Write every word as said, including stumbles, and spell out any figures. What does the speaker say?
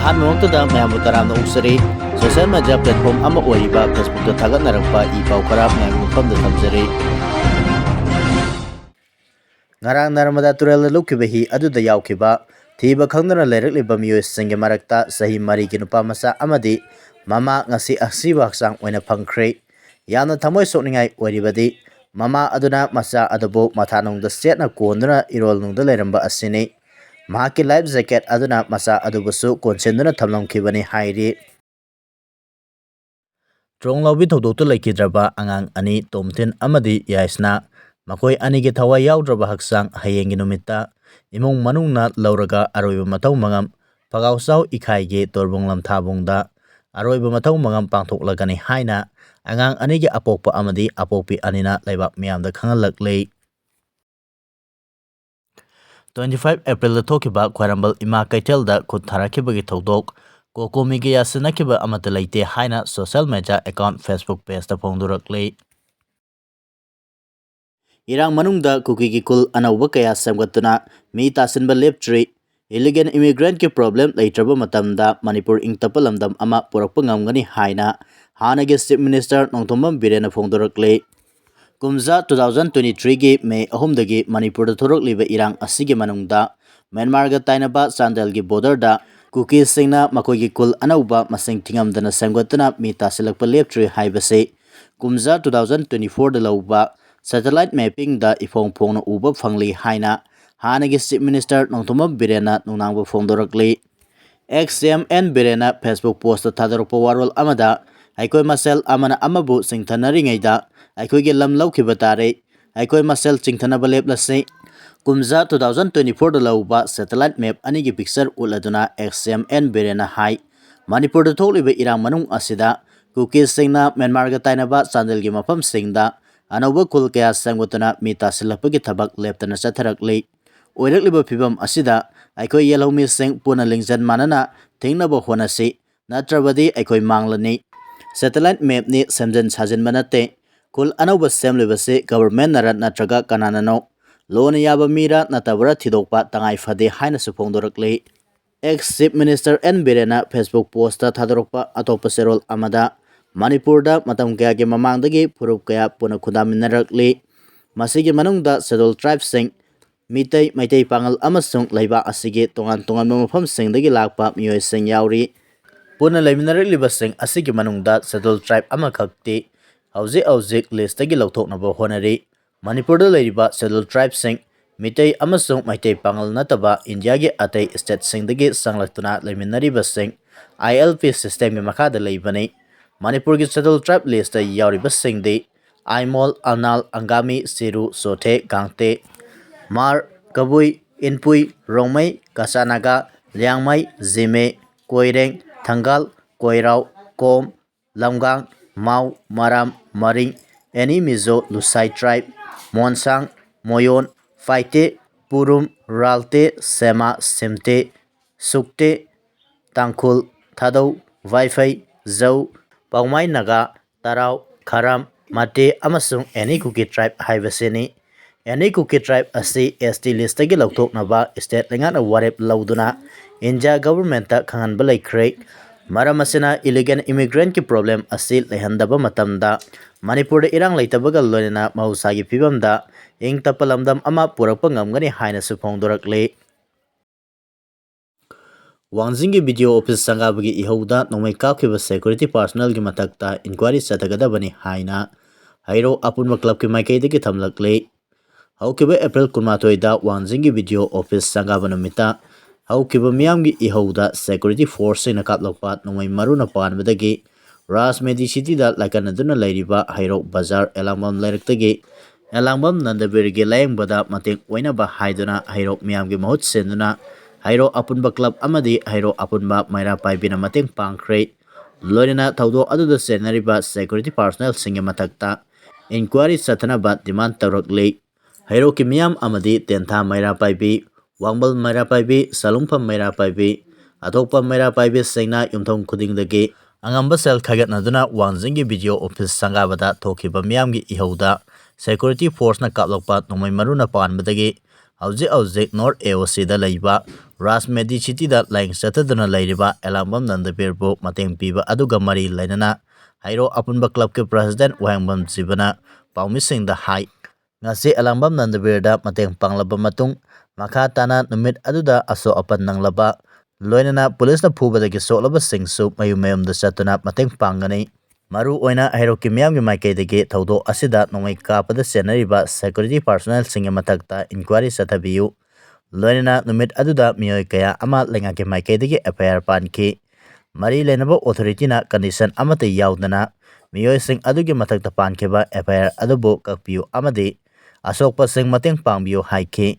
ꯑꯍꯥꯟꯕꯃꯛꯇꯗ ꯃꯌꯥꯝꯕꯨ ꯇꯔꯥꯝꯅ ꯑꯣꯛꯆꯔꯤ꯫ Social media platform ꯑꯃ ꯑꯣꯏꯔꯤꯕ Facebookꯇ ꯊꯥꯒꯠꯅꯔꯛꯄ ꯏ ꯄꯥꯎ ꯈꯔ ꯃꯌꯥꯝꯒꯤ ꯃꯐꯝꯗ ꯊꯝꯖꯔꯤ꯫ ꯉꯔꯥꯡ ꯅꯔꯃꯗꯥ ꯇꯨꯔꯦꯜꯗ ꯂꯨꯞꯈꯤꯕ ꯍꯤ ꯑꯗꯨꯗ ꯌꯥꯎꯈꯤꯕ ꯊꯤꯕ ꯈꯪꯗꯅ ꯂꯩꯔꯛꯂꯤꯕ ꯃꯤꯑꯣꯏꯁꯤꯡꯒꯤ ꯃꯔꯛꯇ ꯆꯍꯤ ꯃꯔꯤꯒꯤ ꯅꯨꯄꯥ ꯃꯆꯥ ꯑꯃꯗꯤ ꯃꯃꯥ ꯉꯁꯤ ꯑꯁꯤꯕ ꯍꯛꯆꯥꯡ ꯑꯣꯏꯅ ꯐꯪꯈ꯭ꯔꯦ꯫ ꯌꯥꯝꯅ ꯊꯃꯣꯏ ꯁꯣꯛꯅꯤꯡꯉꯥꯏ ꯑꯣꯏꯔꯤꯕꯗꯤ ꯃꯃꯥ ꯑꯗꯨꯅ ꯃꯆꯥ ꯑꯗꯨꯕꯨ ꯃꯊꯥꯅꯨꯡꯗ ꯆꯦꯠꯅ ꯀꯣꯟꯗꯨꯅ ꯏꯔꯣꯜꯅꯨꯡꯗ ꯂꯩꯔꯝꯕ ꯑꯁꯤꯅꯤ꯫ ꯃꯍꯥꯛꯀꯤ life jacket ꯑꯗꯨꯅ ꯃꯆꯥ ꯑꯗꯨꯕꯨꯁꯨ ꯀꯣꯟꯁꯤꯟꯗꯨꯅ ꯊꯝꯂꯝꯈꯤꯕꯅꯤ ꯍꯥꯏꯔꯤ꯫ ꯇ꯭ꯔꯣꯡ ꯂꯥꯎꯕꯤ ꯊꯧꯗꯣꯛꯇ ꯂꯩꯈꯤꯗ꯭ꯔꯕ ꯑꯉꯥꯡ ꯑꯅꯤ ꯇꯣꯝꯊꯤꯟ ꯑꯃꯗꯤ ꯌꯥꯏꯁꯅꯥ, ꯃꯈꯣꯏ ꯑꯅꯤꯒꯤ ꯊꯋꯥꯏ ꯌꯥꯎꯗ꯭ꯔꯕ ꯍꯛꯆꯥꯡ ꯍꯌꯦꯡꯒꯤ ꯅꯨꯃꯤꯠꯇ ꯏꯃꯨꯡ ꯃꯅꯨꯡꯅ ꯂꯧꯔꯒ ꯑꯔꯣꯏꯕ ꯃꯊꯧ ꯃꯉꯝ ꯐꯒꯥꯎꯆꯥꯎ ꯏꯈꯥꯏꯒꯤ ꯇꯣꯔꯕꯨꯡ ꯂꯝꯊꯥꯕꯨꯡꯗ ꯑꯔꯣꯏꯕ ꯃꯊꯧ ꯃꯉꯝ ꯄꯥꯡꯊꯣꯛꯂꯒꯅꯤ ꯍꯥꯏꯅ ꯑꯉꯥꯡ ꯑꯅꯤꯒꯤ ꯑꯄꯣꯛꯄ ꯑꯃꯗꯤ ꯑꯄꯣꯛꯄꯤ ꯑꯅꯤꯅ ꯂꯩꯕꯥꯛ ꯃꯤꯌꯥꯝꯗ ꯈꯪꯍꯜꯂꯛꯂꯤ꯫ Twenty five Aprilꯗ ꯊꯣꯛꯈꯤꯕ ꯈ꯭ꯋꯥꯏꯔꯝꯕꯟ ꯏꯃꯥ ꯀꯩꯊꯦꯜꯗ ꯈꯨꯠ ꯊꯥꯔꯛꯈꯤꯕꯒꯤ ꯊꯧꯗꯣꯛ ꯀꯣꯀꯣꯃꯤꯒ ꯌꯥꯁꯤꯟꯅꯈꯤꯕ ꯑꯃꯠꯇ ꯂꯩꯇꯦ ꯍꯥꯏꯅ social media account Facebook pageꯇ ꯐꯣꯡꯗꯣꯔꯛꯂꯤ꯫ ꯏꯔꯥꯡ ꯃꯅꯨꯡꯗ ꯀꯨꯀꯤꯒꯤ ꯈꯨꯜ ꯑꯅꯧꯕ ꯀꯌꯥ ꯁꯦꯝꯒꯠꯇꯨꯅ ꯃꯤ ꯇꯥꯁꯤꯟꯕ ꯂꯦꯞꯇ꯭ꯔꯤ꯫ Illegal immigrantꯀꯤ problem ꯂꯩꯇ꯭ꯔꯕ ꯃꯇꯝꯗ ꯃꯅꯤꯄꯨꯔ ꯏꯪ ꯇꯞꯄ ꯂꯝꯗꯝ ꯑꯃ ꯄꯨꯔꯛꯄ ꯉꯝꯒꯅꯤ ꯍꯥꯏꯅ ꯍꯥꯟꯅꯒꯤ Chief Minister ꯅꯣꯡꯊꯣꯝꯕꯝ ꯕꯤꯔꯦꯟꯅ ꯐꯣꯡꯗꯣꯔꯛꯂꯤ꯫ ꯀꯨꯝꯖꯥ two thousand twenty threeꯒꯤ May ꯑꯍꯨꯝꯗꯒꯤ ꯃꯅꯤꯄꯨꯔꯗ ꯊꯣꯔꯛꯂꯤꯕ ꯏꯔꯥꯡ ꯑꯁꯤꯒꯤ ꯃꯅꯨꯡꯗ ꯃ꯭ꯌꯥꯟꯃꯥꯔꯒ ꯇꯥꯏꯅꯕ ꯆꯥꯟꯗꯦꯜꯒꯤ borderꯗ ꯀꯨꯀꯤꯁꯤꯡꯅ ꯃꯈꯣꯏꯒꯤ ꯈꯨꯜ ꯑꯅꯧꯕ ꯃꯁꯤꯡ ꯊꯤꯉꯝꯗꯅ ꯁꯦꯝꯒꯠꯇꯨꯅ ꯃꯤ ꯇꯥꯁꯤꯜꯂꯛꯄ ꯂꯦꯞꯇ꯭ꯔꯤ ꯍꯥꯏꯕꯁꯤ ꯀꯨꯝꯖꯥ two thousand twenty fourꯗ ꯂꯧꯕ satellite mappingꯗ ꯏꯐꯣꯡ ꯐꯣꯡꯅ ꯎꯕ ꯐꯪꯂꯤ ꯍꯥꯏꯅ ꯍꯥꯟꯅꯒꯤ Chief Minister ꯅꯣꯡꯊꯣꯝꯕꯝ ꯕꯤꯔꯦꯟꯅ ꯅꯨꯡꯅꯥꯡꯕ ꯐꯣꯡꯗꯣꯔꯛꯂꯤ꯫ Ex-CM N ꯕꯤꯔꯦꯟꯅ Facebook postꯇ ꯊꯥꯗꯣꯔꯛꯄ ꯋꯥꯔꯣꯜ ꯑꯃꯗ, "ꯑꯩꯈꯣꯏ ꯃꯁꯦꯜ ꯑꯃꯅ ꯑꯃꯕꯨ ꯆꯤꯡꯊꯅꯔꯤꯉꯩꯗ ꯑꯩꯈꯣꯏꯒꯤ ꯂꯝ ꯂꯧꯈꯤꯕ ꯇꯥꯔꯦ꯫ ꯑꯩꯈꯣꯏ ꯃꯁꯦꯜ ꯆꯤꯡꯊꯅꯕ ꯂꯦꯞꯂꯁꯤ꯫" ꯀꯨꯝꯖꯥ two thousand twenty fourꯗ ꯂꯧꯕ satellite map ꯑꯅꯤꯒꯤ picture ꯎꯠꯂꯗꯨꯅ Ex-CM N ꯕꯤꯔꯦꯟꯅ ꯍꯥꯏ, ꯃꯅꯤꯄꯨꯔꯗ ꯊꯣꯛꯂꯤꯕ ꯏꯔꯥꯡ ꯃꯅꯨꯡ ꯑꯁꯤꯗ ꯀꯨꯀꯤꯁꯤꯡꯅ ꯃ꯭ꯌꯥꯟꯃꯥꯔꯒ ꯇꯥꯏꯅꯕ ꯆꯥꯟꯗꯦꯜꯒꯤ ꯃꯐꯝꯁꯤꯡꯗ ꯑꯅꯧꯕ ꯈꯨꯜ ꯀꯌꯥ ꯁꯦꯝꯒꯠꯇꯨꯅ ꯃꯤ ꯇꯥꯁꯤꯜꯂꯛꯄꯒꯤ ꯊꯕꯛ ꯂꯦꯞꯇꯅ ꯆꯠꯊꯔꯛꯂꯤ꯫ ꯑꯣꯏꯔꯛꯂꯤꯕ ꯐꯤꯕꯝ ꯑꯁꯤꯗ ꯑꯩꯈꯣꯏ ꯌꯦꯜꯍꯧꯃꯤꯁꯤꯡ ꯄꯨꯟꯅ ꯂꯤꯡꯖꯦꯜ ꯃꯥꯟꯅꯅ ꯊꯤꯡꯅꯕ ꯍꯣꯠꯅꯁꯤ, ꯅꯠꯇ꯭ꯔꯕꯗꯤ ꯑꯩꯈꯣꯏ ꯃꯥꯡꯂꯅꯤ꯫ Satellite mapꯅꯤ, ꯁꯦꯝꯖꯤꯟ ꯁꯥꯖꯤꯟꯕ ꯅꯠꯇꯦ꯫ ꯈꯨꯜ ꯑꯅꯧꯕ ꯁꯦꯝꯂꯤꯕꯁꯤ governmentꯅꯔ ꯅꯠꯇ꯭ꯔꯒ ꯀꯅꯥꯅꯅꯣ? Lawꯅ ꯌꯥꯕ ꯃꯤꯔ ꯅꯠꯇꯕ꯭ꯔꯥ ꯊꯤꯗꯣꯛꯄ ꯇꯉꯥꯏ ꯐꯗꯦ ꯍꯥꯏꯅꯁꯨ ꯐꯣꯡꯗꯣꯔꯛꯂꯤ꯫ Ex Chief Minister N ꯕꯤꯔꯦꯟꯅ Facebook postꯇ ꯊꯥꯗꯣꯔꯛꯄ ꯑꯇꯣꯞꯄ ꯆꯦꯔꯣꯜ ꯑꯃꯗ, ꯃꯅꯤꯄꯨꯔꯗ ꯃꯇꯝ ꯀꯌꯥꯒꯤ ꯃꯃꯥꯡꯗꯒꯤ ꯐꯨꯔꯨꯞ ꯀꯌꯥ ꯄꯨꯟꯅ ꯈꯨꯟꯗꯥꯃꯤꯟꯅꯔꯛꯂꯤ꯫ ꯃꯁꯤꯒꯤ ꯃꯅꯨꯡꯗ Scheduled Tribeꯁꯤꯡ, ꯃꯤꯇꯩ, ꯃꯩꯇꯩ ꯄꯥꯉꯜ ꯑꯃꯁꯨꯡ ꯂꯩꯕꯥꯛ ꯑꯁꯤꯒꯤ ꯇꯣꯉꯥꯟ ꯇꯣꯉꯥꯟꯕ ꯃꯐꯝꯁꯤꯡꯗꯒꯤ ꯂꯥꯛꯄ ꯃꯤꯑꯣꯏꯁꯤꯡ ꯌꯥꯎꯔꯤ꯫ ꯄꯨꯟꯅ ꯂꯩꯃꯤꯟꯅꯔꯛꯂꯤꯕꯁꯤꯡ ꯑꯁꯤꯒꯤ ꯃꯅꯨꯡꯗ Scheduled Tribe ꯑꯃꯈꯛꯇꯤ ꯍꯧꯖꯤꯛ ꯍꯧꯖꯤꯛ listꯇꯒꯤ ꯂꯧꯊꯣꯛꯅꯕ ꯍꯣꯠꯅꯔꯤ꯫ ꯃꯅꯤꯄꯨꯔꯗ ꯂꯩꯔꯤꯕ Scheduled Tribeꯁꯤꯡ, ꯃꯤꯇꯩ ꯑꯃꯁꯨꯡ ꯃꯩꯇꯩ ꯄꯥꯉꯜ ꯅꯠꯇꯕ ꯏꯟꯗꯤꯌꯥꯒꯤ ꯑꯇꯩ stateꯁꯤꯡꯗꯒꯤ ꯆꯪꯂꯛꯇꯨꯅ ꯂꯩꯃꯤꯟꯅꯔꯤꯕꯁꯤꯡ ILP systemꯒꯤ ꯃꯈꯥꯗ ꯂꯩꯕꯅꯤ꯫ ꯃꯅꯤꯄꯨꯔꯒꯤ Scheduled Tribe listꯇ ꯌꯥꯎꯔꯤꯕꯁꯤꯡꯗꯤ ꯑꯥꯏꯃꯣꯜ, ꯑꯅꯥꯜ, ꯑꯪꯒꯥꯃꯤ, ꯁꯤꯔꯨ, ꯆꯣꯊꯦ, ꯒꯥꯡꯇꯦ, ꯃꯥꯔ, ꯀꯕꯨꯏ, ꯏꯟꯄꯨꯏ, ꯔꯣꯡꯃꯩ, ꯀꯆꯥ ꯅꯥꯒꯥ, ꯂꯤꯌꯥꯡꯃꯩ, ꯖꯤꯃꯦ, ꯀꯣꯏꯔꯦꯡ, ꯊꯪꯒꯥꯜ, ꯀꯣꯏꯔꯥꯎ, ꯀꯣꯝ, ꯂꯝꯒꯥꯡ, ꯃꯥꯎ, ꯃꯔꯥꯝ, ꯃꯔꯤꯡ, ꯑꯦꯅꯤ ꯃꯤꯖꯣ, ꯂꯨꯁꯥꯏ tribe, ꯃꯣꯟꯁꯥꯡ, ꯃꯣꯌꯣꯟ, ꯐꯥꯏꯇꯦ, ꯄꯨꯔꯨꯝ, ꯔꯥꯜꯇꯦ, ꯁꯦꯃꯥ, ꯁꯤꯝꯇꯦ, ꯁꯨꯛꯇꯦ, ꯇꯥꯡꯈꯨꯜ, ꯊꯥꯗꯧ, ꯋꯥꯏꯐꯩ, ꯖꯧ, ꯄꯥꯎꯃꯥꯏ ꯅꯥꯒꯥ, ꯇꯔꯥꯎ, ꯈꯔꯝ, ꯃꯇꯦ ꯑꯃꯁꯨꯡ ꯑꯦꯅꯤ ꯀꯨꯀꯤ tribe ꯍꯥꯏꯕꯁꯤꯅꯤ꯫ ꯑꯦꯅꯤ ꯀꯨꯀꯤ tribe ꯑꯁꯤ ST listꯇꯒꯤ ꯂꯧꯊꯣꯛꯅꯕ state ꯂꯩꯉꯥꯛꯅ ꯋꯥꯔꯦꯞ ꯂꯧꯗꯨꯅ ꯏꯟꯗꯤꯌꯥ governmentꯇ ꯈꯪꯍꯟꯕ ꯂꯩꯈ꯭ꯔꯦ꯫ ꯃꯔꯝ ꯑꯁꯤꯅ illegal immigrantꯀꯤ problem ꯑꯁꯤ ꯂꯩꯍꯟꯗꯕ ꯃꯇꯝꯗ ꯃꯅꯤꯄꯨꯔꯗ ꯏꯔꯥꯡ ꯂꯩꯇꯕꯒ ꯂꯣꯏꯅꯅ ꯃꯍꯧꯁꯥꯒꯤ ꯐꯤꯕꯝꯗ ꯏꯪ ꯇꯞꯄ ꯂꯝꯗꯝ ꯑꯃ ꯄꯨꯔꯛꯄ ꯉꯝꯒꯅꯤ ꯍꯥꯏꯅꯁꯨ ꯐꯣꯡꯗꯣꯔꯛꯂꯤ꯫ ꯋꯥꯡꯖꯤꯡꯒꯤ BDO office ꯁꯪꯒꯥꯕꯒꯤ ꯏꯍꯧꯗ ꯅꯣꯡꯃꯩ ꯀꯥꯞꯈꯤꯕ security personnelꯒꯤ ꯃꯊꯛꯇ inquiry ꯆꯠꯊꯒꯗꯕꯅꯤ ꯍꯥꯏꯅ ꯍꯩꯔꯣꯛ ꯑꯄꯨꯟꯕ clubꯀꯤ ꯃꯥꯏꯀꯩꯗꯒꯤ ꯊꯝꯂꯛꯂꯤ꯫ ꯍꯧꯈꯤꯕ April ꯀꯨꯟꯃꯥꯊꯣꯏꯗ ꯋꯥꯡꯖꯤꯡꯒꯤ BDO office ꯁꯪꯒꯥꯕ ꯅꯨꯃꯤꯠꯇ ꯍꯧꯈꯤꯕ ꯃꯤꯌꯥꯝꯒꯤ ꯏꯍꯧꯗ security forceꯁꯤꯡꯅ ꯀꯥꯞꯂꯛꯄ ꯅꯣꯡꯃꯩ ꯃꯔꯨꯅ ꯄꯥꯟꯕꯗꯒꯤ ꯔꯥꯖꯃꯦꯗꯤ cityꯗ ꯂꯥꯏꯀꯠꯅꯗꯨꯅ ꯂꯩꯔꯤꯕ ꯍꯩꯔꯣꯛ ꯕꯖꯥꯔ ꯑꯦꯂꯥꯡꯕꯝ ꯂꯩꯔꯛꯇꯒꯤ ꯑꯦꯂꯥꯡꯕꯝ ꯅꯟꯗꯕꯤꯔꯒꯤ ꯂꯥꯌꯦꯡꯕꯗ ꯃꯇꯦꯡ ꯑꯣꯏꯅꯕ ꯍꯥꯏꯗꯨꯅ ꯍꯩꯔꯣꯛ ꯃꯤꯌꯥꯝꯒꯤ ꯃꯍꯨꯠ ꯁꯤꯟꯗꯨꯅ ꯍꯩꯔꯣꯛ ꯑꯄꯨꯟꯕ club ꯑꯃꯗꯤ ꯍꯩꯔꯣꯛ ꯑꯄꯨꯟꯕ ꯃꯩꯔꯥ ꯄꯥꯏꯕꯤꯅ ꯃꯇꯦꯡ ꯄꯥꯡꯈ꯭ꯔꯦ꯫ ꯂꯣꯏꯅꯅ ꯊꯧꯗꯣꯛ ꯑꯗꯨꯗ ꯆꯦꯟꯅꯔꯤꯕ security personnelꯁꯤꯡꯒꯤ ꯃꯊꯛꯇ inquiry ꯆꯠꯊꯅꯕ demand ꯇꯧꯔꯛꯂꯤ꯫ ꯍꯩꯔꯣꯛꯀꯤ ꯃꯤꯌꯥꯝ ꯑꯃꯗꯤ ꯇꯦꯟꯊꯥ ꯃꯩꯔꯥ ꯄꯥꯏꯕꯤ, ꯋꯥꯡꯕꯜ ꯃꯩꯔꯥ ꯄꯥꯏꯕꯤ, ꯁꯂꯨꯡꯐꯝ ꯃꯩꯔꯥ ꯄꯥꯏꯕꯤ, ꯑꯊꯣꯛꯄ ꯃꯩꯔꯥ ꯄꯥꯏꯕꯤꯁꯤꯡꯅ ꯌꯨꯝꯊꯣꯡ ꯈꯨꯗꯤꯡꯗꯒꯤ ꯑꯉꯝꯕ ꯁꯦꯜ ꯈꯥꯏꯒꯠꯅꯗꯨꯅ ꯋꯥꯡꯖꯤꯡꯒꯤ BDO office ꯁꯪꯒꯥꯕꯗ ꯊꯣꯛꯈꯤꯕ ꯃꯤꯌꯥꯝꯒꯤ ꯏꯍꯧꯗ security forceꯅ ꯀꯥꯞꯂꯛꯄ ꯅꯣꯡꯃꯩ ꯃꯔꯨꯅ ꯄꯥꯟꯕꯗꯒꯤ ꯍꯧꯖꯤꯛ ꯍꯧꯖꯤꯛ ꯅꯣꯔꯠ ꯑꯦ ꯑꯣ ꯁꯤꯗ ꯂꯩꯕ ꯔꯥꯖ ꯃꯦꯗꯤ ꯁꯤꯇꯤꯗ ꯂꯥꯏꯌꯦꯡ ꯆꯠꯊꯗꯨꯅ ꯂꯩꯔꯤꯕ ꯑꯦꯂꯥꯡꯕꯝ ꯅꯟꯗꯕꯤꯔꯕꯨ ꯃꯇꯦꯡ ꯄꯤꯕ ꯑꯗꯨꯒ ꯃꯔꯤ ꯂꯩꯅꯅ ꯍꯩꯔꯣꯛ ꯑꯄꯨꯟꯕ ꯀ꯭ꯂꯕꯀꯤ ꯄ꯭ꯔꯦꯁꯤꯗꯦꯟꯠ ꯋꯥꯍꯦꯡꯕꯝ ꯖꯤꯕꯅ ꯄꯥꯎꯃꯤꯁꯤꯡꯗ ꯍꯥꯏ꯫ ꯉꯁꯤ ꯑꯦꯂꯥꯡꯕꯝ ꯅꯟꯗꯕꯤꯔꯗ ꯃꯇꯦꯡ ꯄꯥꯡꯂꯕ ꯃꯇꯨꯡ, ꯃꯈꯥ ꯇꯥꯅ ꯅꯨꯃꯤꯠ ꯑꯗꯨꯗ ꯑꯁꯣꯛ ꯑꯄꯟ ꯅꯪꯂꯕ, ꯂꯣꯏꯅꯅ ꯄꯨꯂꯤꯁꯅ ꯐꯨꯕꯗꯒꯤ ꯁꯣꯛꯂꯕꯁꯤꯡꯁꯨ ꯃꯌꯨꯝ ꯃꯌꯨꯝꯗ ꯆꯠꯇꯨꯅ ꯃꯇꯦꯡ ꯄꯥꯡꯒꯅꯤ꯫ ꯃꯔꯨ ꯑꯣꯏꯅ ꯍꯩꯔꯣꯛꯀꯤ ꯃꯤꯌꯥꯝꯒꯤ ꯃꯥꯏꯀꯩꯗꯒꯤ ꯊꯧꯗꯣꯛ ꯑꯁꯤꯗ ꯅꯣꯡꯃꯩ ꯀꯥꯞꯄꯗ ꯆꯦꯟꯅꯔꯤꯕ ꯁꯦꯀ꯭ꯌꯨꯔꯤꯇꯤ ꯄꯥꯔꯁꯣꯅꯦꯜꯁꯤꯡꯒꯤ ꯃꯊꯛꯇ ꯏꯟꯀ꯭ꯋꯥꯏꯔꯤ ꯆꯠꯊꯕꯤꯌꯨ꯫ ꯂꯣꯏꯅꯅ ꯅꯨꯃꯤꯠ ꯑꯗꯨꯗ ꯃꯤꯑꯣꯏ ꯀꯌꯥ ꯑꯃ ꯂꯩꯉꯥꯛꯀꯤ ꯃꯥꯏꯀꯩꯗꯒꯤ ꯑꯦꯐ ꯑꯥꯏ ꯑꯥꯔ ꯄꯥꯟꯈꯤ꯫ ꯃꯔꯤ ꯂꯩꯅꯕ ꯑꯣꯊꯣꯔꯤꯇꯤꯅ ꯀꯟꯗꯤꯁꯟ ꯑꯃꯠꯇ ꯌꯥꯎꯗꯅ ꯃꯤꯑꯣꯏꯁꯤꯡ ꯑꯗꯨꯒꯤ ꯃꯊꯛꯇ ꯄꯥꯟꯈꯤꯕ ꯑꯦꯐ ꯑꯥꯏ ꯑꯥꯔ ꯑꯗꯨꯕꯨ ꯀꯛꯄꯤꯌꯨ ꯑꯃꯗꯤ ꯑꯁꯣꯛꯄꯁꯤꯡ ꯃꯇꯦꯡ ꯄꯥꯡꯕꯤꯌꯨ ꯍꯥꯏꯈꯤ꯫